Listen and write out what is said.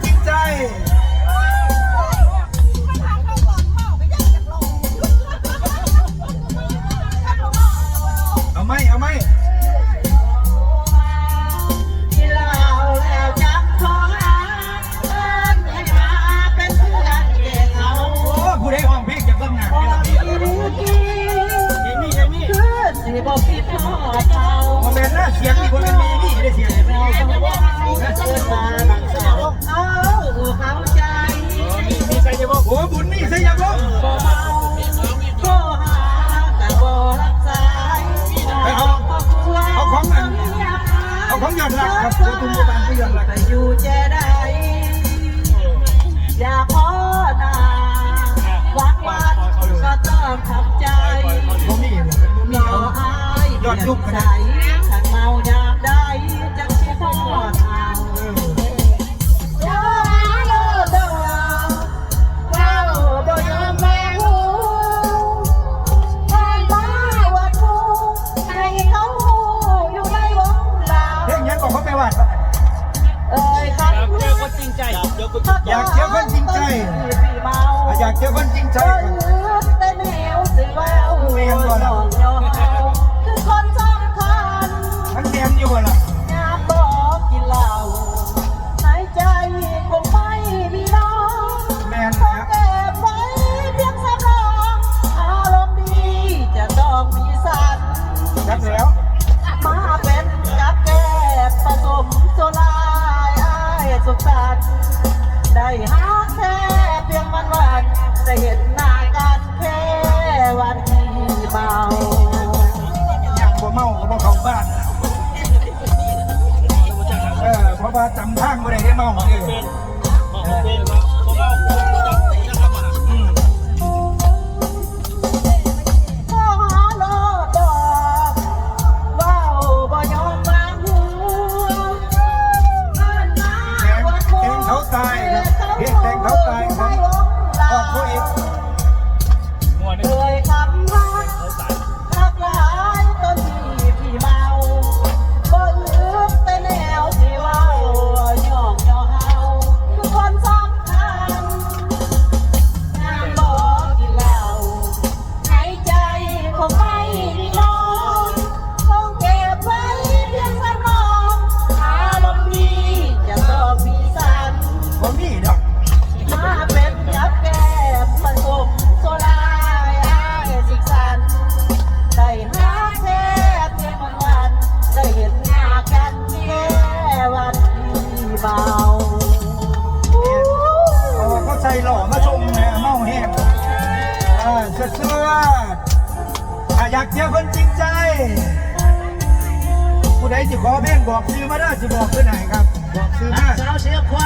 ຈິງໃຈ ເອົາໃໝ່ ເອົາໃໝ່ ໂອ້ ຜູ້ໃດຮ້ອງເພງ ຢາກເບິ່ງໜ້າ ເຈມີ່ ເຈມີ່ ບໍ່ແມ່ນນະ ສຽງນີ້ບໍ່ແມ່ນເມມີ່ເດ້ ສຽງນີ້ ເອົາເຂົ້າໃຈ ໂອ້ ບຸນມີໄຊຍະວົງ ເອົາ ເອົາຂອງອັນ ເອົາຂອງຍອດຮັກຄັບ ໂອ້ ບຸນມີຕາມທີ່ຍອດຮັກ ຢູ່ແຈໃດ ຢ່າພໍໜ້າ ຫວັງວັນກໍຕ້ອງທຳໃຈ ບໍ່ມີ ບໍ່ມີ ເອົາ ຍອດຍຸກກໍໄດ້ ຄັນເມົາຍາມໃດ ຈັກຊິຮອດເຮົາ ເອີ ຢ່າມາໂລດດົ ເວົ້າບໍ່ຍອມມາຮູ້ ຜ່ານມາວັດພູ ໃຫ້ເຂົາຮູ້ຢູ່ໃນວົງລາວ ເພງຫຍັງກໍຂອງແມ່ວາດ ເອີຍ ຢາກເຈີຄົນຈິງໃຈ ຢາກເຈີຄົນຈິງໃຈ ຢາກເຈີຄົນຈິງໃຈ ບໍ່ລຶກແຕ່ແນວຊິເວົ້າ ແມ່ນບໍ່ລະ ນ້ອງຍອມເຮົາ ຄືຄົນສຳຄັນ ມັນແມ່ນຢູ່ບໍ່ລະ ຍາມບໍ່ກິນເຫຼົ້າ ໃນໃຈຄົງໄມ່ມີນ້ອງ ແມ່ນແລ້ວ ເກັບໄວ້ພຽງສຳຮອງ ອາລົມດີຈະຕ້ອງມີສັນ ຈັກແລ້ວ ມາເປັນກັບແກ້ມປະສົມໂຊລາ ອ້າຍສຸກສັນ ໄດ້ຮັກແທ້ພຽງວັນໆ ໄດ້ເຫັນໜ້າກັນແຄ່ວັນທີ່ເມົາ ຍັງບໍ່ເມົາກໍບໍ່ເຂົ້າບ້ານ ເອີ ເພາະວ່າຈຳທາງບໍ່ໄດ້ເດ້ເມົາເດ້ ເອີ ອືມ ໂທຫາໂລດດອກ ເວົ້າບໍ່ຍອມວາງຫົວ ເອີ້ນມາ ແຕ່ງ ແຕ່ງເຂົາຕາຍ ເຮັດແຕ່ງເຂົາຕາຍຂອງອອກໂທເອກ ເອີຍຄຳວ່າ ຄັກຫຼາຍຕອນທີ່ພີ່ເມົາ ບໍ່ອຶດແຕ່ແນວຊິເວົ້າ ຍ້ອງຍໍເຮົາ ຄືຄົນສຳຄັນ ຍາມບໍ່ກິນເຫຼົ້າ ໃນໃຈຄົງໄມ່ມີນ້ອງ ຄົງເກັບໄວ້ພຽງສຳຮອງ ອາລົມດີຈະຕ້ອງມີສັນ ບໍ່ມີດອກ ມາເປັນກັບແກ້ມປະສົມໂຊລາ ອ້າຍສຸກສັນ ໄດ້ຮັກແທ້ພຽງວັນ ໄດ້ເຫັນໜ້າກັນແຄ່ວັນທີ່ເມົາ ເພາະວ່າເຂົາໃສ່ຫຼໍ່ມາຊົງແລ້ວເມົາແຮງ ເອີ ສວດໆ ຖ້າຢາກເຈີຄົນຈິງໃຈ ຜູ້ໃດຊິຂໍເພງບອກຊື່ມາເດີ ຊິບອກຂຶ້ນໃຫ້ຄັບ ບອກຊື່ມາ ສາວເຊຍຂວາ